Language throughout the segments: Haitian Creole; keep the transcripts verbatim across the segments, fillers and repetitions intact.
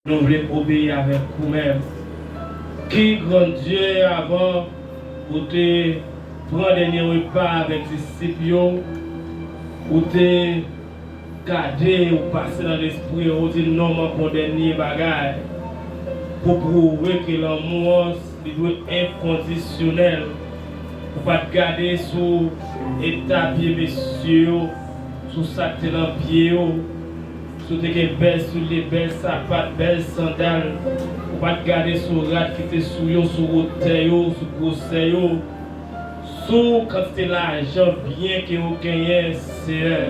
Nou vle obeyi avèk ou menm. Ki Granndye, avan ou te pran dènye repa avèk disip yo, ou te gade, ou pase nan lespri, ou di, "Non, m ap yon dènye bagay pou pwouve ke lanmou an, li dwe enkondisyonèl." Ou pa t gade sou eta pye mesye yo, sou sa k te nan pye yo, si w te gen bèl soulye, bèl sapat, bèl sandal. Ou pa t gade sou rad ki te sou yo, sou wotè yo, sou gwosè yo, sou kantite lajan, byen ke yo genyen, Seyè.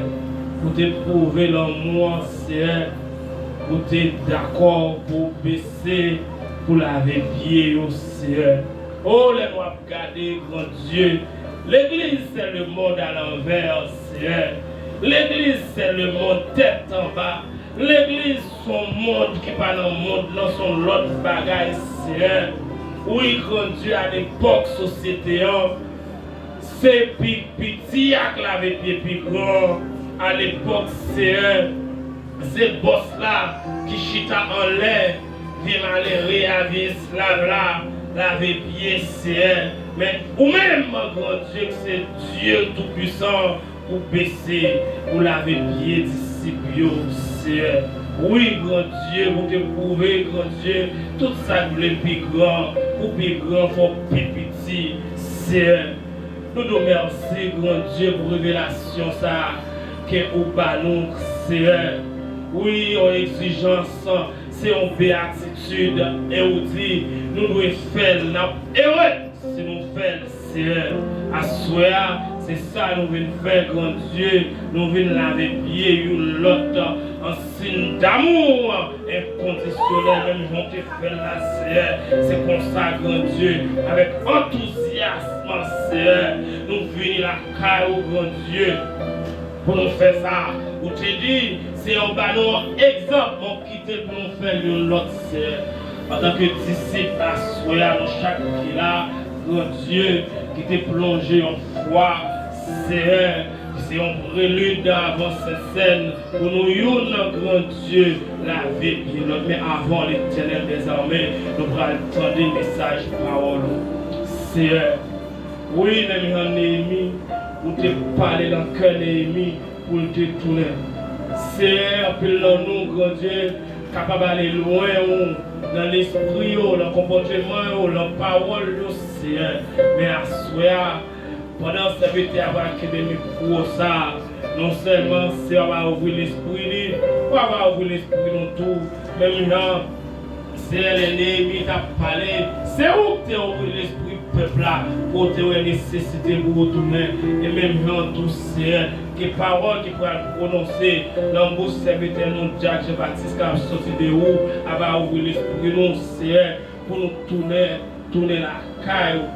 Ou te pwouve lanmou an, Seyè. Ou te dakò pou w bese, pou w lave pye yo, Seyè. O, lè nou ap gade, Granndye, legliz se lemonn alanvè, Seyè. Legliz se lemonn tèt anba. Legliz se yon monn ki pa nan monn nan, se yon lòt bagay, Seyè. Wi, Granndye, alepòk sosyete an, se pi piti a k lave pye pi gran. Alepòk, Seyè, se bòs la ki chita anlè, vye malere a, vye esklav la, lave pye, Seyè. Men ou menm, Granndye, ki se Dye Toupisan, ou bese, ou lave pye disip yo, Seyè. Wi, Granndye, ou te pwouve, Granndye, tout sa k vle pi gran, pou pi gran, fò pi piti, Seyè. Nou di w mèsi, Granndye, pou revelasyon sa a ke ou ba nou, Seyè. Wi, yon egzijans, se yon beyatitid, e ou di nou dwe fè l, n ap ere si nou fè l, Seyè. Aswè a, se sa nou vin fè, Granndye, nou vin lave pye youn lòt an siy damou enkondisyonèl, menm jan w te fè l la, Seyè. Se konsa, Granndye, avèk antouzyasm, Seyè, nou vini lakay ou, Granndye, pou nou fè sa. Ou te di, se yon ba nou yon egzanp, men w kite pou nou fè l youn lòt, Seyè. Antanke disip, aswè a, nou chak ki la, Granndye, ki te plonje yon fwa, Seyè, ki se yon prelid avan Sentsèn, pou nou youn, Granndye, lave pye lòt. Men avan, Letènèl dèzame, nou pral tande mesaj pawòl ou. Seyè, wi, menm jan Neyemi, ou te pale nan kè Neyemi pou l te tounen. Seyè, anpil nan nou, Granndye, kapab ale lwen ou nan lespri yo, nan konpòteman yo, nan pawòl yo, Seyè. Men aswè a, pandan sèvitè a pral kenbe mikwo sa a, non sèlman Seyè a va ouvri lespri li, w a va ouvri lespri nou tou. Menm jan, Seyè, lè Neyemi t ap pale, se ou ki te ouvri lespri pèp la, pou yo te wè nesesite pou yo tounen. E menm jan tou, Seyè, ke pawòl ki pral pwononse nan bouch sèvitè nou, Dyak Jean Baptiste, k ap soti de ou, a va ouvri lespri nou, Seyè, pou nou tounen, tounen lakay ou.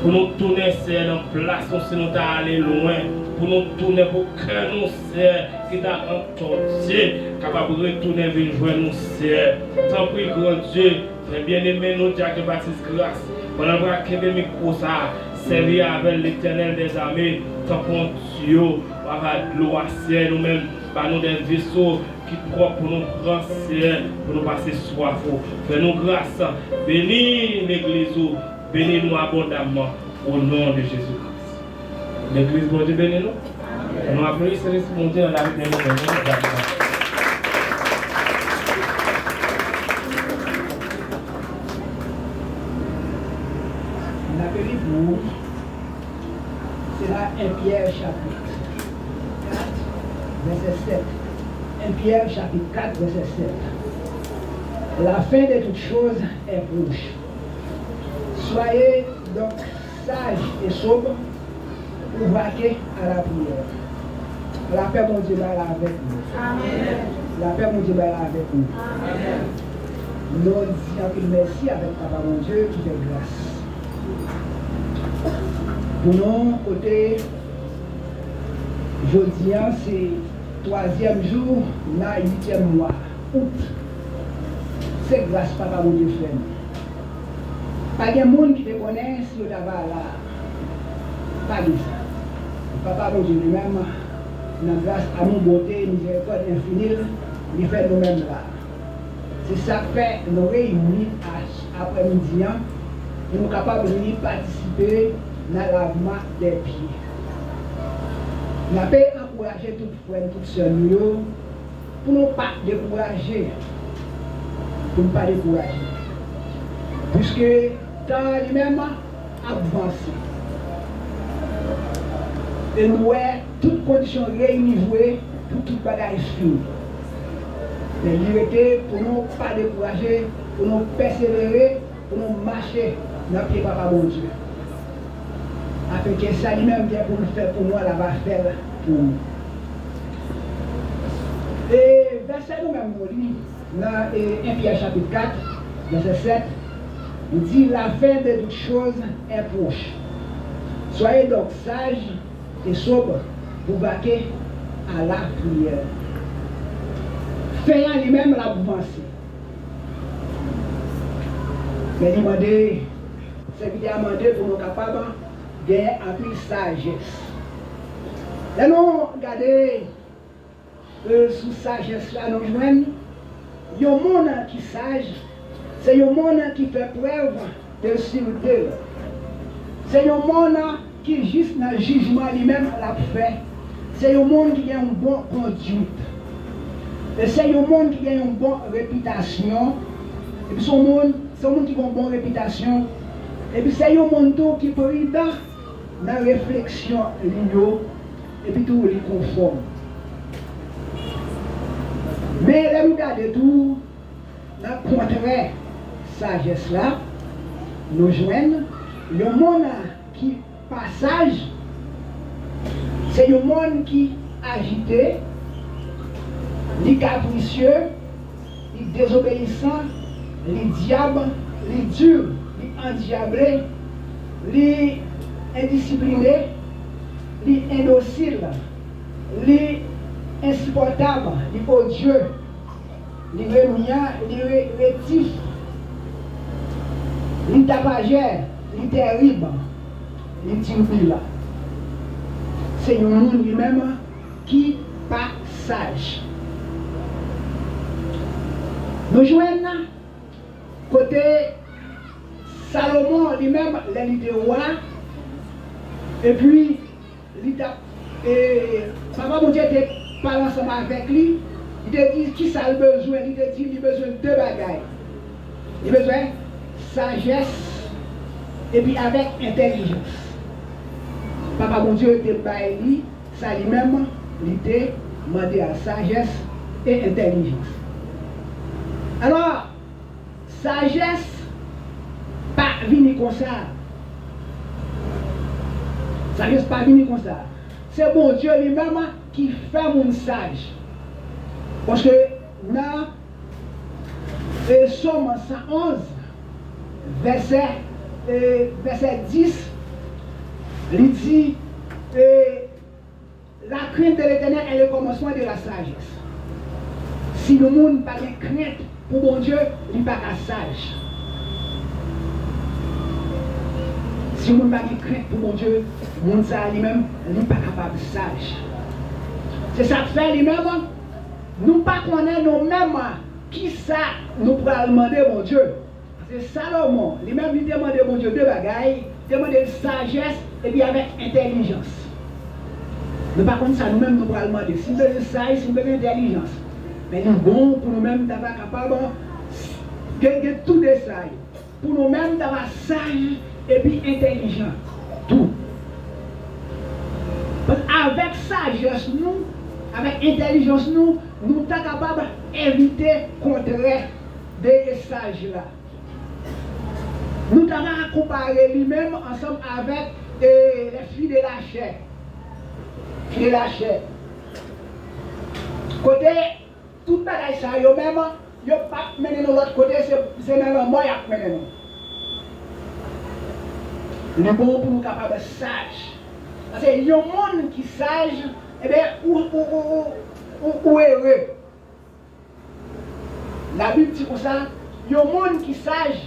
Pou nou tounen, Seyè, nan plas nou, si nou ta ale lwen. Pou nou tounen, pou kè nou, Seyè, ki ta antòtye, kapab retounen vin jwenn nou, Seyè. Tanpri, Granndye, fè byeneme nou, Dyak Jean Baptiste, gras. Pandan l pral kenbe mikwo sa a, sèvi avè l, Letènèl dèzame, tankou yon tiyo, w a va dlo a, Seyè, nou menm, ba nou de veso ki pwòp pou nou pran, Seyè, pou nou pase swaf ou. Fè nou gras, beni legliz ou, beni nou abondamman, o non de Jezi Kris. Legliz, Bondye beni nou. Ann nou aplodi Sentespri Bondye nan lavil nou menm. N ape li pou ou. Se la en Pyè chapit kat, vèsè sèt. En Pyè chapit kat, vèsè sèt. La fin de toutes choses est proche. Soyez donc sages et sobres, ou vaquer à la prière. Lapè Bondye bay la avèk nou. Lapè Bondye bay la avèk nou. Nou di anpil mèsi avèk Papa Bondye ki fè gras pou nou, kote jodi a se twazyèm jou nan uityèm mwa out. Se gras Papa Bondye fè nou. Pa gen moun ki te konnen si yo ta va la. Pa gen sa. Papa Bondye li menm, nan gras, amou, bonte, mizerikòd enfini l, li fè nou menm la. Se sa k fè nou reyini a, aprèmidi an, pou nou kapab vini patisipe nan lavman dè pye. N ape ankouraje tout frè n, tout sè nou yo, pou nou pa dekouraje. Pou nou pa dekouraje. Piske tan an li menm ap vanse. E nou wè tout kondisyon reyini vre pou tout bagay fini. Men li rete pou nou pa dekouraje, pou nou pèsevere, pou nou mache nan pye Papa Bondye. Afenke sa li menm gen pou l fè pou nou, l ava fè l pou nou. E vèsè nou menm nou li nan, e, en Pyè chapit kat, vèsè sèt, li di, La fin de toutes choses est proche. Soyez donc sages et sobres pour vaquer à la prière. Fen an li menm l ap vanse. Men li mande, sèvitè a mande pou nou kapab genyen anpil sajès. Lè nou gade, e, sou sajès la, nou jwenn yon moun ki saj, se yon moun ki fè prèv de sirte. Se yon moun ki jis nan jijman li menm l ap fè. Se yon moun ki gen yon bon kondwit. E se yon moun ki gen yon bon repitasyon. Epi se yon moun, se yon moun ki gen yon bon repitasyon. Epi se yon moun tou ki pridan nan refleksyon li yo. Epi tou li konfòm. Men lè nou gade tou, nan kontrè sajès la, nou jwenn yon moun ki pa saj, se yon moun ki ajite, li kaprisye, li dezobeyisan, li dyab, li di, li andyable, li endisipline, li endosil, li ensipòtab, li odye, li renyan, li re-, retif, li tapajè, li tèrib, li tirbila. Se yon moun li menm ki pa saj. Nou jwenn kote Salomon li menm, lè li te wa, epi li t ap, e, Papa Bondye te pale ansanm avèk li, li te di kisa l bezwen, li te di li bezwen de bagay. Li bezwen sajès epi avèk entèlijans. Papa Bondye te bay li sa li menm li te mande a, sajès e entèlijans. Alò, sajès pa vini konsa. Sajès pa vini konsa. Se Bondye li menm ki fè moun saj. Paske nan, e, Sòm san onz, vèsè, e, vèsè dis, li di, e, La crainte de l'Éternel est le commencement de la sagesse. Si yon moun pa gen krent pou Bondye, li pa ka saj. Si yon moun pa gen krent pou Bondye, moun sa a li menm, li pa kapab saj. Se sa k fè li menm, nou pa konnen nou menm kisa nou pral mande Bondye. Se Salomon, li menm, li te mande Bondye de bagay, li te mande l sajès epi avèk entèlijans. Nou pa konn sa nou menm nou pral mande. Si n bezwen saj, si n bezwen entèlijans. Men li bon pou nou menm ta va kapab gen, gen tou de sa yo. Pou nou menm ta va saj epi entèlijan tou. Paske avèk sajès nou, avèk entèlijans nou, nou ta kapab evite kontrè de saj la. Nou ta va konpare li menm ansanm avèk, e, les fruits de la chair. Fruits de la chair. Kote tout bagay sa yo menm, yo p ap mennen nou lòt kote, se, se nan lanmò y ap mennen nou. Li bon pou nou kapab saj. Paske yon moun ki saj, ebyen, ou, ou, ou, ou, ou, ou ere. Labib di konsa, yon moun ki saj,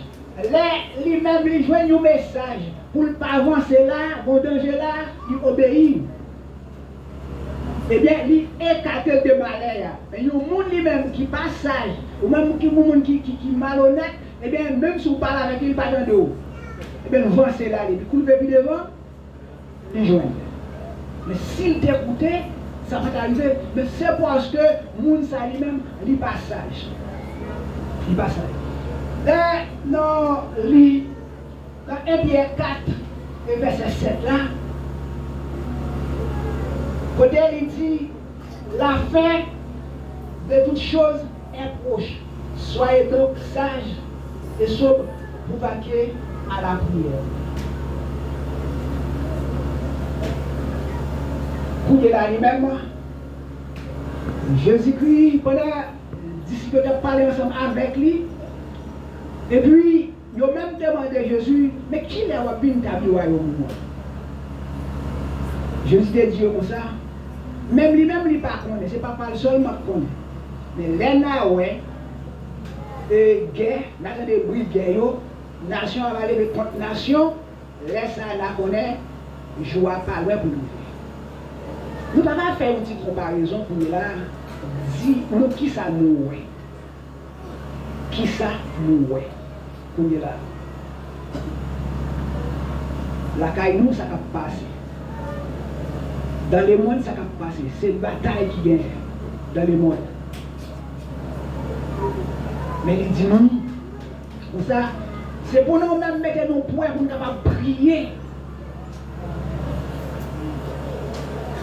lè li menm li jwenn yon mesaj pou l pa vanse la, gon danje la, li obeyi. Ebyen, li ekate l de malè a. Men yon moun li menm ki pa saj, Ou menm ki moun ki, ki, ki malonèt, ebyen, menm si w pale avèk li, li pa tande w. Ebyen, l vanse l ale. Epi kou l vle pi devan, li jwenn. Men si l te koute, sa pa ta rive. Men se paske moun sa li menm, li pa saj. Li pa saj. Lè nou li nan en Pyè kat e vèsè sèt la, kote li di, la fin de toutes choses est proche. Soyez donc sages et sobres pour vaquer à la prière. Kounye la li menm, Jezikri, pandan disip yo t ap pale ansanm avèk li, epi yo menm te mande Jezi, men kilè w ap vin tabli wayòm ou an? Jezi te di yo konsa, menm li menm li pa konnen, se Papa l sèlman k konnen. Men lè n a wè, e, gè, n a tande bri gè yo, nasyon ap leve kont nasyon, lè sa a n a konnen jou a pa lwen pou l rive. Nou ta va fè yon ti konparezon kounye la, di nou kisa nou wè. Kisa nou wè kounye la? Lakay nou, sa k ap pase. Dans le monde, sa k ap pase. Se batay ki genyen dans le monde. Men li di nou, konsa, se pou nou menm mete nou prè pou nou kapab priye.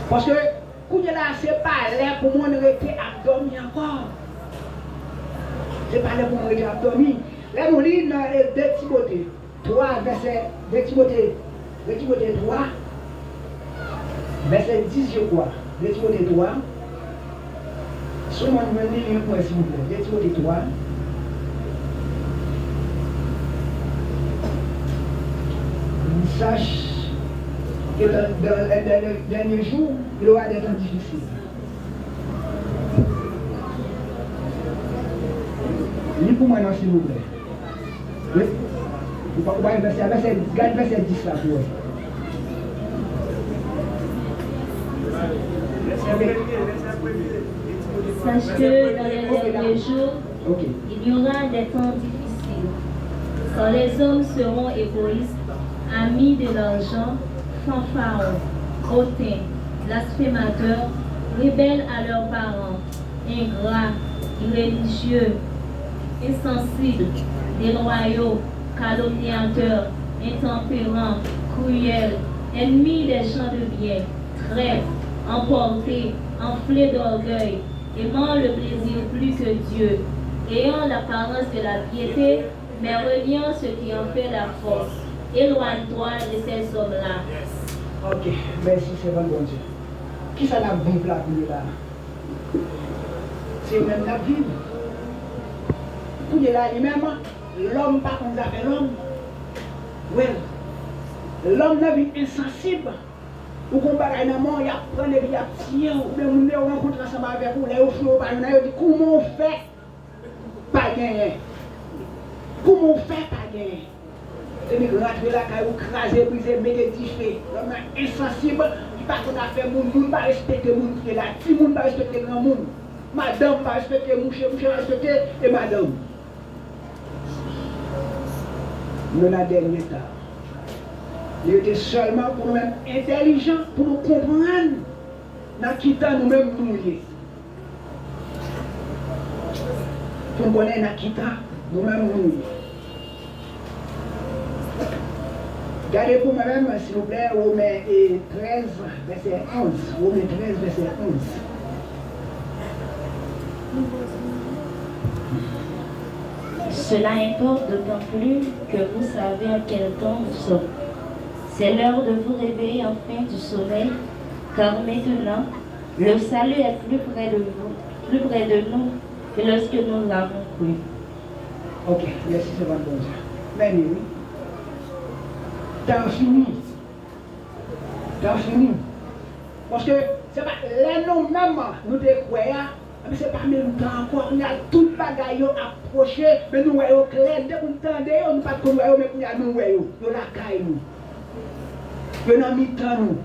Paske kounye la, se pa lè pou moun rete ap dòmi ankò. Se pa lè pou moun rete ap dòmi. Lè nou li nan, e, de Timote twa, vèsè, de Timote, de Timote twa, vèsè dis, je crois. De Timote twa. Si w jwenn li, li pou mwen, silvouplè. De Timote twa. Sache que dans, dans les derniers jours, il y aura des temps difficiles. Li pou mwen non, silvouplè. Wi. Ou pa, ou pa vèsè a, vèsè, gad vèsè dis la pou wè. Sache que dans les derniers jours, il y aura des temps difficiles, quand les hommes seront égoïstes, amis de l'argent, fanfarons, hautains, blasphémateurs, rebelles à leurs parents, ingrats, irréligieux, insensibles, déloyaux, calomniateurs, intempérants, cruels, ennemis des gens de bien, traîtres, emportés, enflés d'orgueil, aimant le plaisir plus que Dieu, ayant l'apparence de la piété, mais reniant ce qui en fait la force. Éloigne-toi de ces hommes-là. Ok, mèsi, sèvant Bondye. Kisa n ap viv la kounye la? Se yo menm n ap viv. Kounye la, li menm, lòm pa konn zafè lòm. Well, lòm nan vin ensansib. Ou gon bagay nan men w, y ap pran l epi y ap tiye w. Oubyen moun yo rankontre ansanm avèk ou, lè yo fouye w pa jwenn nan, yo di, kouman w fè pa genyen? Kouman w fè pa genyen? Epi rantre lakay ou, kraze, brize, mete dife. Lòm nan ensansib, li pa konn afè moun, moun pa respekte moun ki te la, timoun pa respekte granmoun, madanm pa respekte mouche, mouche pa respekte e madanm. Nou nan dènye tan. Li rete sèlman pou nou menm entèlijan, pou nou konprann nan ki tan nou menm nou ye. Pou n konnen nan ki tan nou menm nou ye. Gade pou mwen menm, silvouplè, Women, e, trèz, vèsè onz. Women trèz, vèsè onz. Cela importe d'autant plus que vous savez en quel temps nous sommes. C'est l'heure de vous réveiller enfin du sommeil, car maintenant, le salut est plus près de vous, plus près de nous que lorsque nous l'avons cru. Ok, mèsi, sèvant Bondye. Men li, wi. Tan an fini. Tan an fini. Paske se pa lè nou menm nou te kwè a, epi se pa menm tan ankò. Kounye a, tout bagay yo ap pwoche, men nou wè yo klè. Nou te konn tande yo, nou pa t konn wè yo, men kounye a, nou wè yo. Yo lakay nou. Yo nan mitan nou.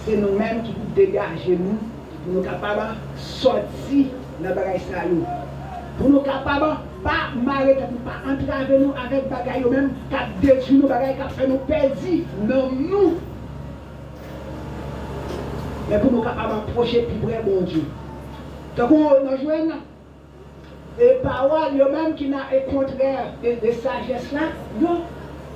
Se nou menm ki pou degaje nou, pou nou kapab sòti nan bagay sa yo. Pou nou kapab pa mare tèt nou, pa antrave nou avèk bagay yo menm k ap detwi nou, bagay k ap fè nou pèdi nanm nou. Men pou nou kapab apwoche pi pre Bondye. Tankou nou jwenn e pawòl yo menm ki nan e kontrè de, de sajès la, yo,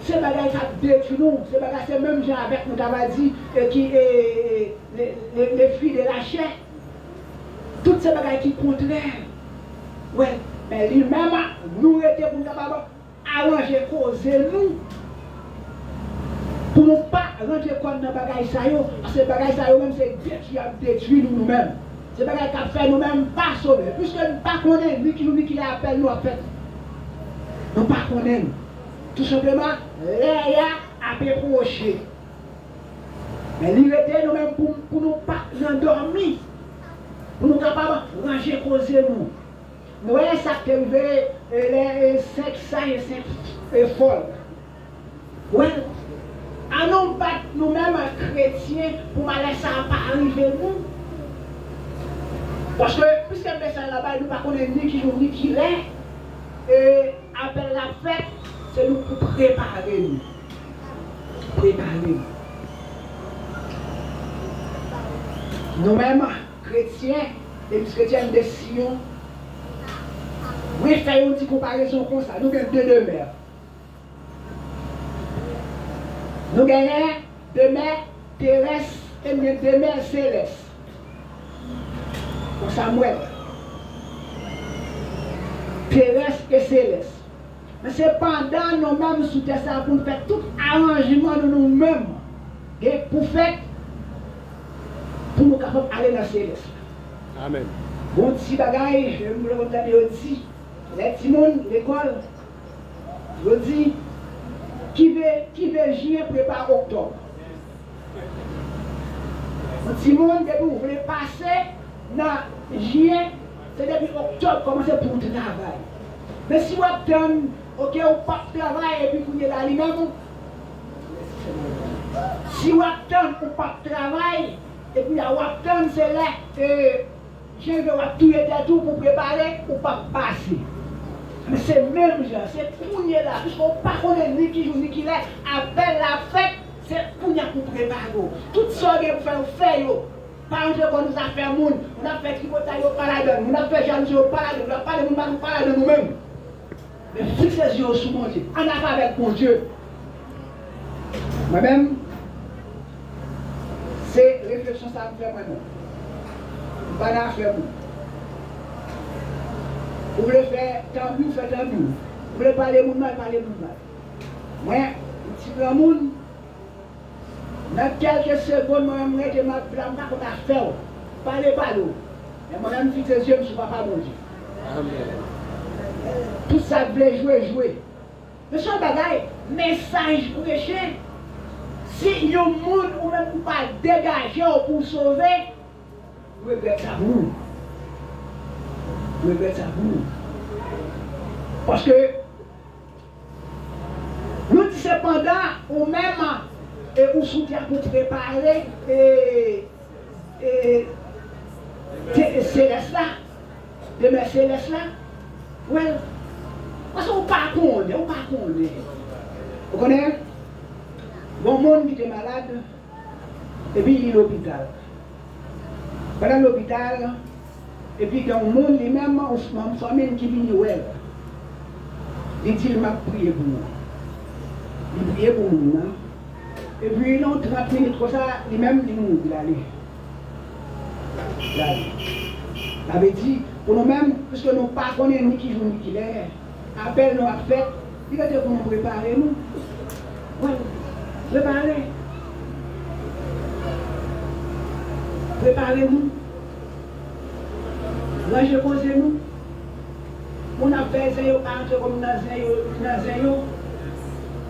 se bagay k ap detwi nou, se bagay, se menm jan avèk nou ta va di, e ki, e, e, le, le, le fwi de la chè. Tout se bagay ki kontrè. Wè, men li menm, nou rete pou n kapab aranje koze nou. Pou nou pa rantre kò n nan bagay sa yo, paske bagay sa yo menm se detwi y ap detwi nou, nou menm. Se bagay k ap fè nou menm pa sove. Piske n pa konnen ni ki jou ni ki lè apèl nou ap fèt. Nou pa konnen. Tou senpleman, lè a ap epwoche. Men li rete nou menm pou, pou nou pa nan dòmi. Pou nou kapab ranje koze nou. Nou wè sa k te rive, e, lè, e, senk saj e senk, e, fòl. Wè, ann nou bat nou menm kretyen pou malè sa a pa rive nou. Paske, piske mesaj la bay, nou pa konnen ni ki jou, ni ki lè, e, apèl la fèt, se nou pou prepare nou. Prepare nou. Nou menm, kretyen, legliz kretyèn de Siyon, mwen fè yon ti konparezon konsa. Nou gen de demè. Nou genyen demè terès e nou gen demè selès. Konsa m wè l. Terès e selès. Men se pandan nou menm sou tè sa a pou n fè tout aranjman nou, nou menm gen pou fèt pou nou kapab ale nan selès la. Amèn. Gon ti bagay, m vle konn tande yo di, lè timoun lekòl, yo di, ki ve, ki ve jiyen prepare oktòb. Yon timoun, depi w vle pase nan jiyen, se depi oktòb kòmanse pou w travay. Men si w ap tann, oke, ou p ap travay, epi kounye la li menm, si w ap tann, ou p ap travay, epi la w ap tann, se lè, e, Jan w ap touye tèt ou pou prepare, ou p ap pase. Men se menm jan, se kounye la, piske w pa konnen ni ki jou ni ki lè apèl la ap fèt, se kounye a pou w prepare w. Tout sa w gen pou fè, w fè yo. Pa rantre kò w nan zafè moun. Moun ap fè tripotay, yo pa ladan l. Moun ap fè jalouzi, yo pa ladan l. Moun ap pale moun mal, ou pa ladan l ou menm. Men fikse zye w sou Bondye. Ann avèk Bondye. Mwen menm, se refleksyon sa a m fè mwen menm. M pa nan afè moun. Ou vle fè tanbou, fè tanbou. Ou vle pale moun mal, pale moun mal. Mwen, m ti granmoun, nan kèlke segonn, mwen menm, m rete, m ap la, m pa konn afè w. Pale, pale w. Men mwen menm, m fikse zye m sou Papa Bondye. Amèn. Tout sa k vle jwe, jwe. Men se yon bagay, mesaj preche. Si yon moun ou menm ou pa degaje w pou w sove, ou regrèt sa pou ou. Ou regrèt sa pou ou. Paske Nou di sepandan, ou menm, e ou sou tè pou prepare, e, e, te, e, selès la, demè selès la. Well, paske ou pa konnen, ou pa konnen. Ou konnen, gon moun ki te malad, epi li lopital. Pandan l lopital, epi gen yon moun, li menm, yon manm fanmi l ki vini wè l. Li di l, "M ap priye pou ou." Li priye pou moun nan. Epi, nan yon trant minit konsa, li menm, li mouri, l ale. L ale. Sa vle di, pou nou menm, piske nou pa konnen ni ki jou, ni ki lè, apèl nou ap fèt, li rete pou nou prepare nou. Wi, prepare. Prepare nou. Ranje koze nou. Moun ap fè zen yo, pa rantre kò nou nan zen yo, nan zen yo.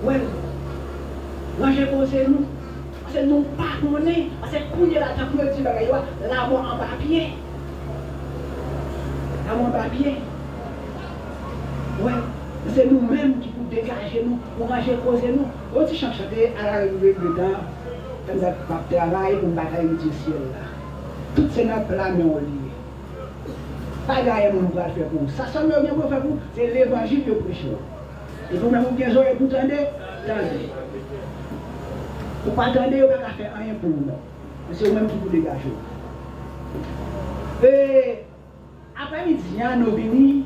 Wi. Ranje koze nou. Paske nou pa konnen. Paske kounye la, tankou yo di bagay yo a, lanmò anba pye. Lanmò anba pye. Wi. Se nou menm ki pou degaje nou, pou ranje koze nou. Yon ti chan k chante, à la revue de temps, m p ap travay pou m pa ta retire syèl la. Tout se nan pla men w li ye. Bagay moun pral fè pou ou. Sa sèlman yo gen pou yo fè pou ou, se levanjil yo preche w. Epi ou menm ou gen zòrèy pou tande, tande. Ou pa tande, yo pa ka fè anyen pou ou non. Men se ou menm ki pou degaje w. E aprèmidi a, nou vini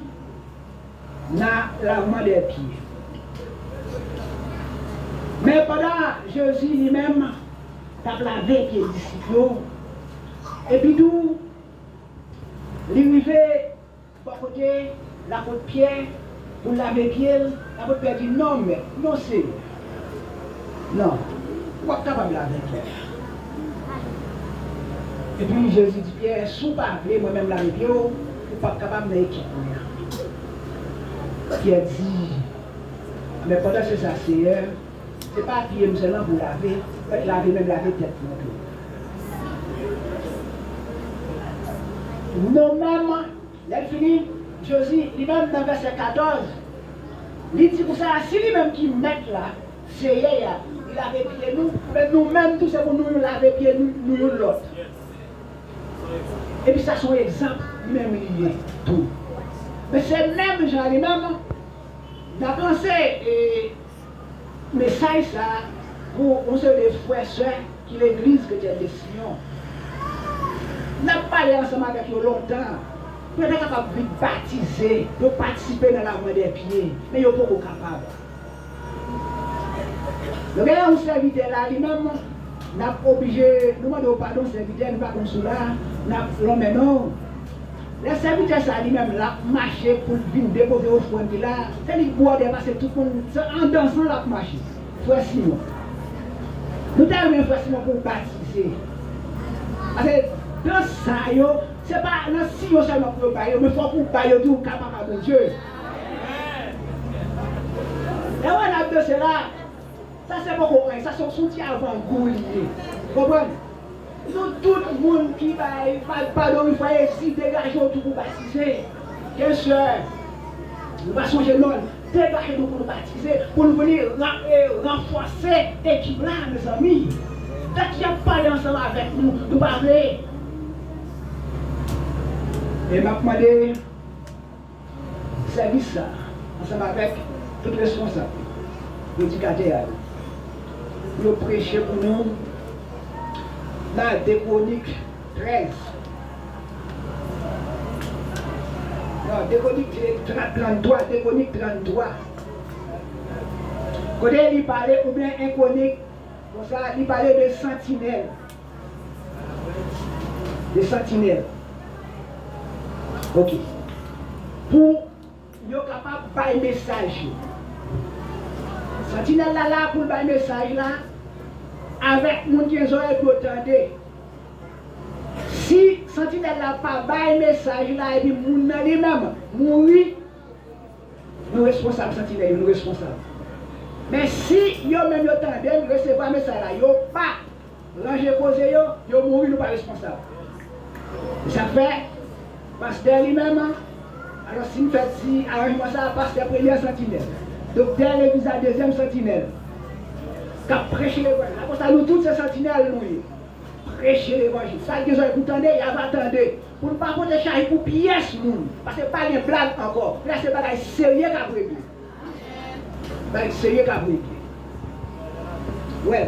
nan lavman dè pye. Men pandan Jezi li menm t ap lave pye disip yo, epi tou, li rive bò kote lapot Pyè pou l lave pye l, lapot Pyè di, "Non, Mèt, non, Seyè. Non, ou p ap kapab lave pye m." Epi Jezi di Pyè, "Si w pa vle mwen menm lave pye w, ou p ap kapab nan ekip mwen an." Pyè di, "Men pandan se sa, Seyè, se pa pye m sèlman pou w lave, lave menm lave tèt mwen tou." Nou menm, lè l fini, Jezi, li menm nan vèsè katòz, li di konsa, si li menm ki mèt la, Seyè a, li lave pye nou, men nou menm tou, se pou nou lave pye nou, nou youn lòt. Epi sa se yon egzanp, li menm li ye tou. Men se menm jan li menm, n ap lanse, e, mesaj sa a pou yon seri de frè, sè ki legliz Kretyèn de Siyon. N ap pale ansanm avèk yo lontan. Pou yo ta kapab vin batize, pou yo patisipe nan lavman dè pye, men yo poko kapab. Nou gen yon sèvitè la, li menm, n ap oblije, nou mande w padon, sèvitè, nou pa konn si w la, n ap lonmen non w. Lè sèvitè sa li menm l ap mache pou l vin depoze ofrann li la, se li k bwòdè pase tout moun, se an dansan l ap mache. Frè Simon. Nou ta renmen Frè Simon pou w batize. Paske dans sa yo, se pa nan Siyon sèlman pou yo bay yo, men fòk ou bay yo tou, ou kapab a Bondye. Lè w wè n ap danse la, sa se poko anyen, sa se yon ti avangou li ye. Konprann? Nou tout moun ki bay, pa-, padon, yon fwa e di, degaje w tou pou batize. Yes, sir. Nou pa sonje non l. Degaje nou pou nou batize, pou nou vini ran-, e, ranfòse ekip la, mezanmi. Tèt y ap pale ansanm avèk nou, nou pa vle. E m ap mande sèvis sa, ansanm avèk tout responsab, predikatè a yo, pou yo preche pou nou nan de Kwonik trèz. Non, de Kwonik trant, tranntwa, de Kwonik tranntwa. Kote li pale, oubyen en Kwonik, konsa, li pale de santinèl. De santinèl. Ok. Pou yo kapab bay mesaj yo. Santinèl la la pou l bay mesaj la avèk moun ki gen zòrèy pou yo tande. Si santinèl la pa bay mesaj la epi moun nan li menm mouri, nou responsab santinèl yo, nou responsab. Men si yo menm yo tande l, resevwa mesaj la, yo pa ranje koze yo, yo mouri, nou pa responsab. Se sa k fè, pastè li menm, alò si m fèk di aranjman sa a, pastè premyè santinèl, doktè legliz la dezyèm santinèl, k ap preche levanjil la. Konsa nou tout se santinèl nou ye. Preche levanjil. Sa k gen zòrèy pou tande, y ava tande. Pou n pa pote chay pou pyès moun. Paske pa gen blag ankò. La se bagay serye k ap regle. Bagay serye k ap regle. Wè,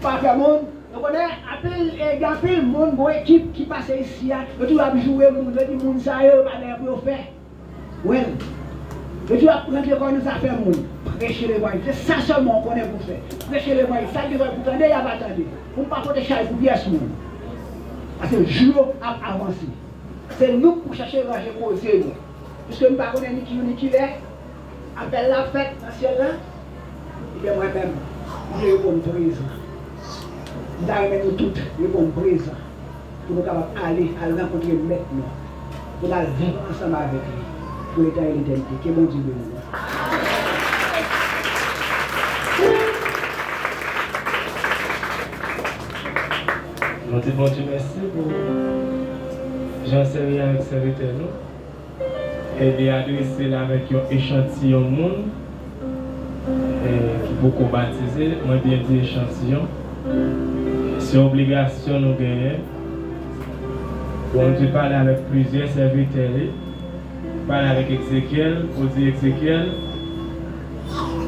pa fè moun, nou konnen anpil, e, gen anpil moun, gon ekip ki pase isi a, yo toujou ap joure moun, yo di moun sa yo, yo pa gen anyen pou yo fè. Wè, yo toujou ap rantre kò yo nan zafè moun. Preche levanjil. Se sa sèlman w konnen pou fè. Preche levanjil. Sa k gen pou tande, y ava tande. Pou n pa pote chay pou pyès moun. Paske jou yo ap avanse. Se nou k pou chache ranje koze nou. Piske nou pa konnen ni ki jou ni ki lè apèl la ap fèt nan syèl la, ebyen mwen menm, m vle reponn prezan. M ta renmen nou tout reponn prezan pou nou kapab ale, al rankontre Mèt nou, pou n al viv ansanm avèk li pou leta e letènite. Ke Bondye beni nou. Nou di Bondye mèsi pou jan l sèvi avèk sèvitè nou. E li adrese l avèk yon echantiyon moun, e, ki poko batize. Mwen byen di echantiyon. Se obligasyon nou genyen. Bondye pale avèk plizyè sèvitè li. Pale avèk Ezekyèl, ou di Ezekyèl,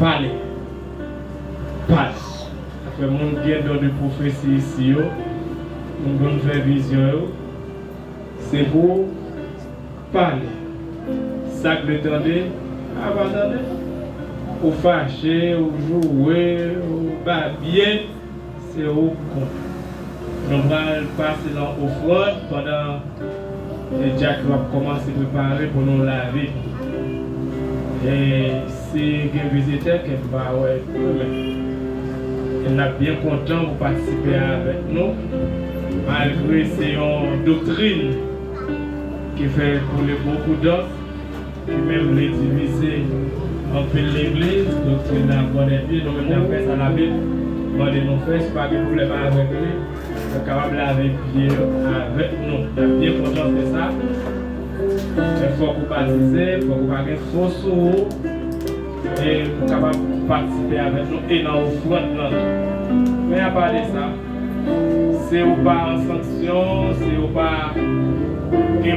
pale. Pale. Apre moun gen don de pwofesi isi yo, moun konn fè vizyon yo, se pou pale. Sa k vle tande, a pa tande. Ou fache, ou joure, ou babye, se ou k kont. Nou pral pase nan ofrann pandan e dyak yo ap kòmanse prepare pou nou lave. E si gen vizitè ke m pa wè, men n ap byen kontan pou patisipe avèk nou, malgre se yon doktrin ki fè koule bokou dan, ki menm vle divize anpil legliz, doktrin nan kònè pye, nou menm n ap fè sa Labib mande nou fè, si w pa gen pwoblèm avèk li, ou kapab lave pye yo avèk nou. N ap byen kontan fè sa. Men fòk ou batize, fòk ou pa gen fo sou ou, e pou kapab patisipe avèk nou e nan ofrann nan tou. Men apa de sa, si ou pa an sanksyon, si ou pa gen